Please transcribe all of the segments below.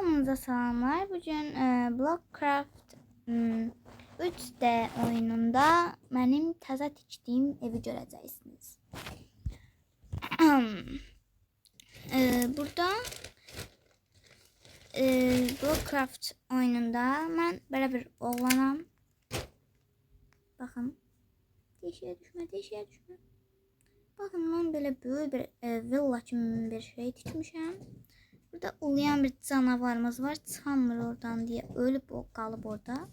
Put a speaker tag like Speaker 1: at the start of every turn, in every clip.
Speaker 1: Hamınıza salamlar. Bugün Blockcraft 3D oyununda mənim təzə tikdiyim evi görəcəksiniz. Burada Blockcraft oyununda mən belə bir oğlanam. Baxın. Deşiyə düşmə, deşiyə düşmə. Baxın, mən belə böyük bir villa kimi bir şey tikmişəm. Burada uluyan bir canavarımız var. Çıxamır oradan deyə ölüb o qalıb orada.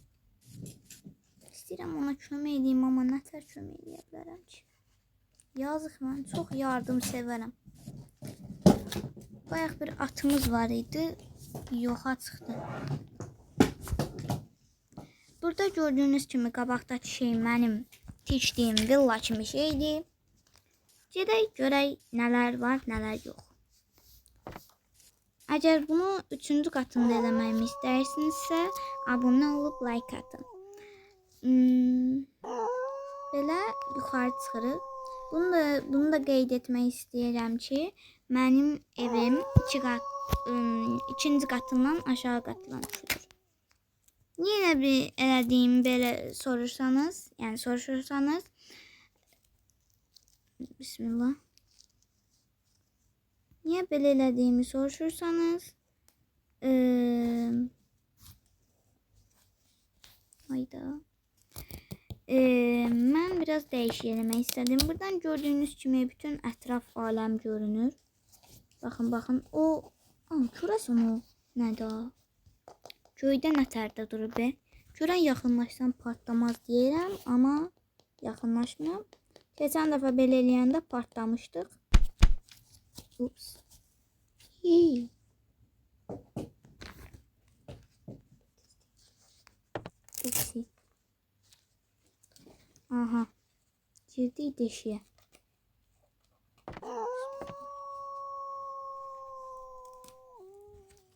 Speaker 1: İstəyirəm ona kömək edeyim, amma nətər kömək edə bilərəm ki? Yazıq, mən çox yardım sevərəm. Bayaq bir atımız var idi. Yoxa çıxdı. Burada gördüyünüz kimi qabaqdakı şey mənim tikdiyim villa kimi şeydir. Gedək görək nələr var, nələr yox. Əgər bunu üçüncü qatında eləməyimi istəyirsinizsə, abunə olub like atın. Belə yuxarı çıxırıq. Bunu da qeyd etmək istəyirəm ki, mənim evim ikinci qatından aşağı qatdan düşülür. Yenə bir elədiyimi belə sorursanız, yəni soruşursanız, Bismillah. Niyə belə elədiyimi soruşursanız, hayda. Mən biraz dəyişik eləmək istədim. Buradan gördüyünüz kimi bütün ətraf aləm görünür. Baxın, baxın. O, görəsən o nədir? Göydə nətərdə durur be? Görən yaxınlaşsam partlamaz deyirəm, amma yaxınlaşmıram. Keçən dəfə belə eləyəndə partlamışdıq. Ups. Hey. Upsi. Aha. Girdik deşiyə.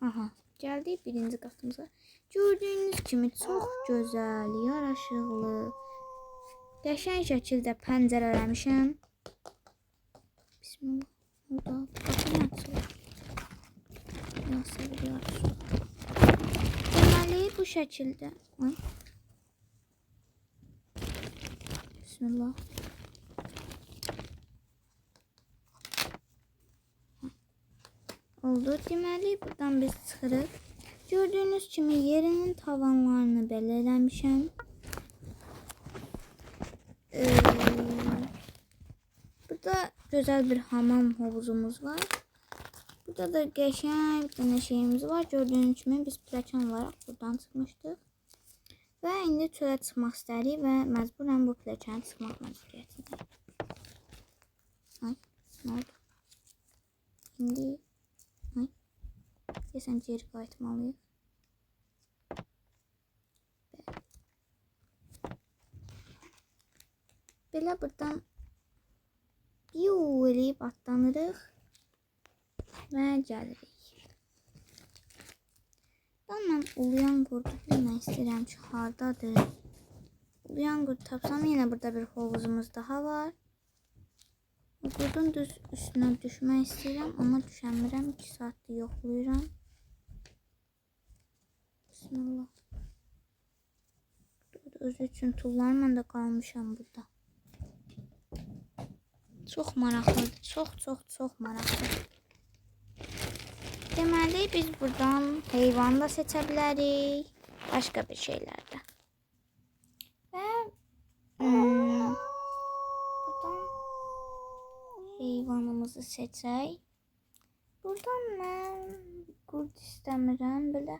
Speaker 1: Aha. Gəldik birinci qatımıza. Gördüyünüz kimi çox gözəl, yaraşıqlı, qəşəng şəkildə pəncərələmişəm. Bismillah. Burada qapı açılır. Nasıl bir açılır? Deməli bu şəkildə. Ay. Bismillah. Oldu. Deməli buradan biz çıxırıq. Gördüyünüz kimi yerinin tavanlarını belə eləmişəm. Burada gözəl bir hamam hovuzumuz var. Burada da qəşəng bir dənə şeyimiz var. Gördüyünüz kimi biz pilləkən olaraq buradan çıxmışdıq. Və indi çölə çıxmaq istərik və məcburən bu pilləkəni çıxmaq məcburiyyətindəyik. Ay, nə oldu? İndi, ay, deyəsən geri qayıtmalıyıq. Belə buradan biu eləyib atlanırıq və gəlirik. Mən uluyan qurdu bilmək istəyirəm ki, hardadır. Uluyan qurd tapsam, yenə burada bir hovuzumuz daha var. Qurdun düz üstünə düşmək istəyirəm, amma düşəmirəm. 2 saatdir yoxlayıram. Bismillah. Özü üçün tullar, mən də qalmışam burada. Çox maraqlıdır. Çox, çox, çox maraqlı. Deməli, biz buradan heyvan da seçə bilərik. Başqa bir şeylər də. Və buradan heyvanımızı seçək. Buradan mən qurd istəmirəm. Belə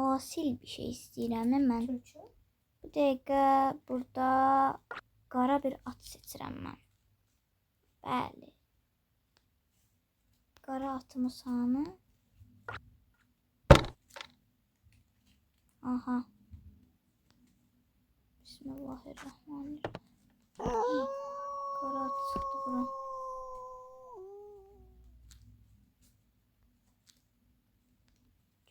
Speaker 1: asil bir şey istəyirəm mən. Bu dəqiqə burada qara bir at seçirəm mən. Bəli. Qara atımız hanı? Aha. Bismillahirrahmanirrahim. Qara at çıxdı bura.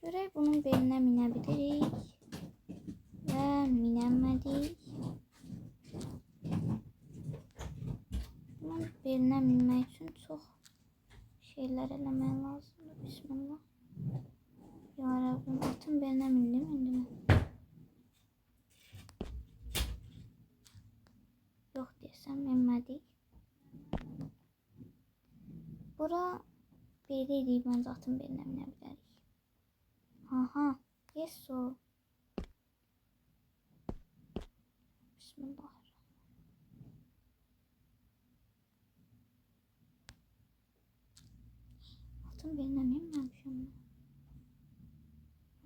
Speaker 1: Görək bunun belinə minə bilirik. Və minəmədik. Bunun belinə minmək üçün çox şeylər eləmək lazımdır. Bismillah. Ya Rəbb. Bura belə eləyib ancaq atın belinə minə bilərik. Aha, yes so. Bismillahirrahmanirrahim. Atın belinə minməmişəm mən.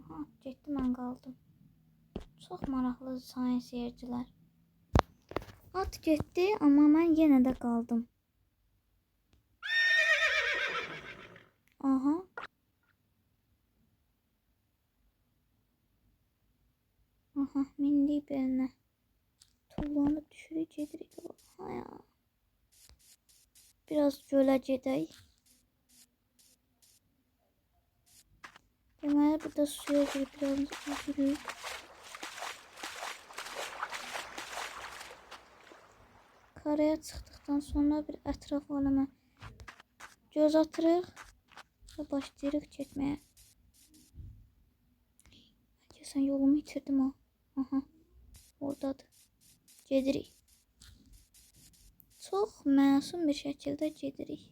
Speaker 1: Aha, getdi, mən qaldım. Çox maraqlı sayın seyircilər. At getdi, amma mən yenə də qaldım. Aha. Aha, mindik belinə. Tullanıb düşürük, gedirik. Aha ya. Biraz gölə gedək. Deməli, burada suya girib biraz üzürük. Karaya çıxdıqdan sonra bir ətraf aləmə göz atırıq və başlayırıq getməyə. Sən yolumu itirdim ha. Aha, oradadır. Gedirik. Çox məsum bir şəkildə gedirik.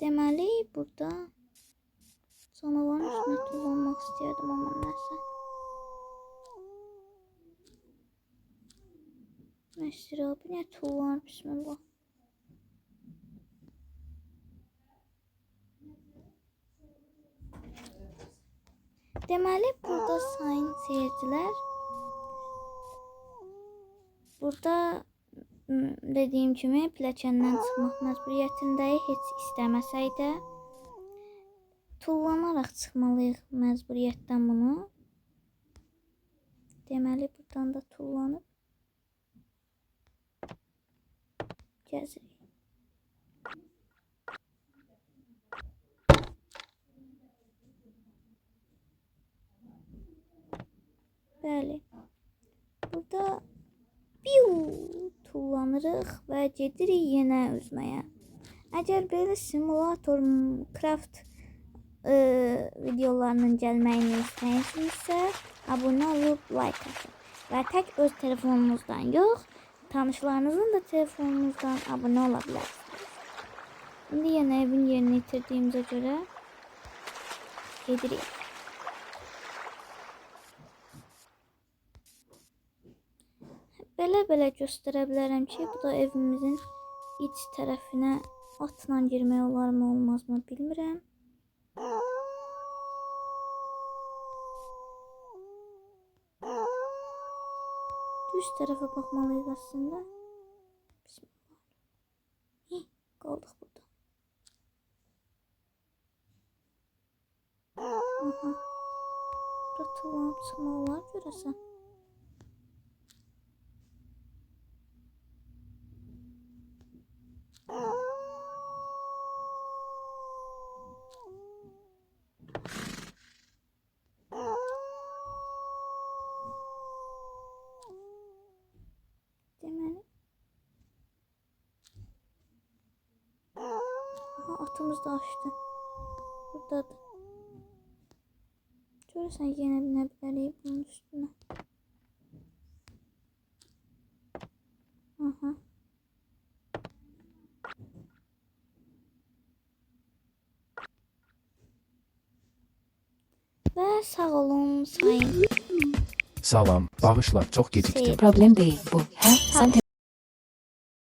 Speaker 1: Deməli, burada canavarın üstünə tullanmaq istəyirdim, amma nəsə. Məsir abi, niyə tullanır? Bismillah. Deməli, burada sayın seyircilər, burada dediyim kimi pilləkəndən çıxmaq məcburiyyətindəyik, heç istəməsək də tullanaraq çıxmalıyıq məcburiyyətdən bunu. Deməli, buradan da tullanıb gəzirik. Bəli. Burada biu tullanırıq və gedirik yenə üzməyə. Əgər belə simulator craft videolarının gəlməyini istəyirsinizsə, abunə olub like atın. Və tək öz telefonunuzdan yox, tanışlarınızın da telefonunuzdan abunə ola bilərsiniz. İndi yenə evin yerini itirdiyimizə görə gedirik. Belə-belə göstərə bilərəm ki, bu da evimizin iç tərəfinə atla girmək olarmı, olmazmı bilmirəm. Düz tərəfə baxmalıyıq əslində. Bismillah. Hih, qaldıq burada. Aha. Bura tullanıb çıxmaq olar görəsən. Deməli. Aha, atımız da açdı. Buradadır. Görürsən, yenə binə bilərik bunun üstünə. Aha. Və sağ olun sayın
Speaker 2: Salam, bağışla, çox gecikdim.
Speaker 1: seyircilər.
Speaker 3: Problem değil bu. Hə, sən